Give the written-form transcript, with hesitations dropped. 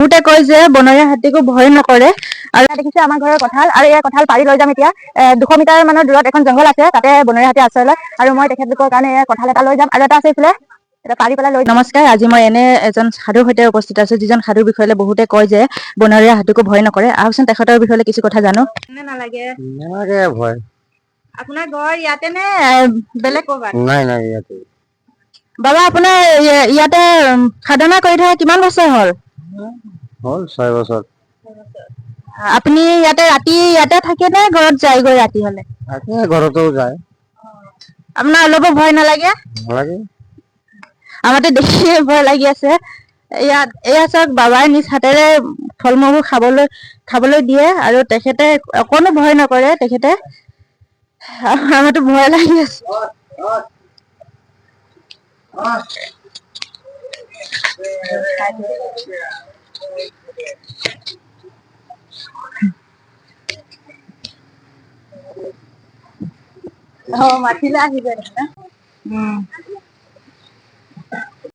বহুতে কয় যে বনৰীয়া হাতীকো ভয় নকৰে। আৰু ইয়াত দেখিছে আমাৰ ঘৰৰ কঁঠাল আৰু এই কঁঠাল পাৰি লৈ যাম এতিয়া। 200 মিটাৰ মানৰ দূৰত এখন জংঘল আছে, তাতে বনৰীয়া হাতী আশ্ৰয় লয় আৰু মই তেখেতলোকৰ কাৰণে এয়া কঁঠাল এটা লৈ যাম আৰু এটা আছে এইফালে, এটা পাৰি পেলাই লৈ। নমস্কাৰ, আজি মই এনে এজন সাধুৰ সৈতে উপস্থিত আছো, যিজন সাধুৰ বিষয়ে বহুতে কয় যে বনৰীয়া হাতীকো ভয় নকৰে। আহকচোন, তেখেতৰ বিষয়ে কিছু কথা জানো। নালাগে? নালাগে ভয়। আপোনাৰ ঘৰ ইয়াতে নে বেলেগ ক'ৰবাত? নাই নাই, ইয়াতে। বাবা, আপোনাৰ ইয়াতে সাধনা কৰি থকা কিমান বছৰ হ'ল? হ'ল 6 বছৰ। আপুনি ইয়াতে ৰাতি ইয়াতে থাকে নে ঘৰত যায়গৈ ৰাতি হলে? থাকে, ঘৰতো যায়। আপোনাৰ অলপো ভয় নালাগে? নালাগে। আমাৰতো দেখিয়ে ভয় লাগি আছে। ইয়াত এয়া চাওক, বাবাই নিজ হাতেৰে ফল মূলবোৰ খাবলৈ দিয়ে আৰু তেখেতে অকণো ভয় নকৰে তেখেতে। আমাৰতো ভয় লাগি আছে। অ, মাতিলে আহি যায় দেখোন।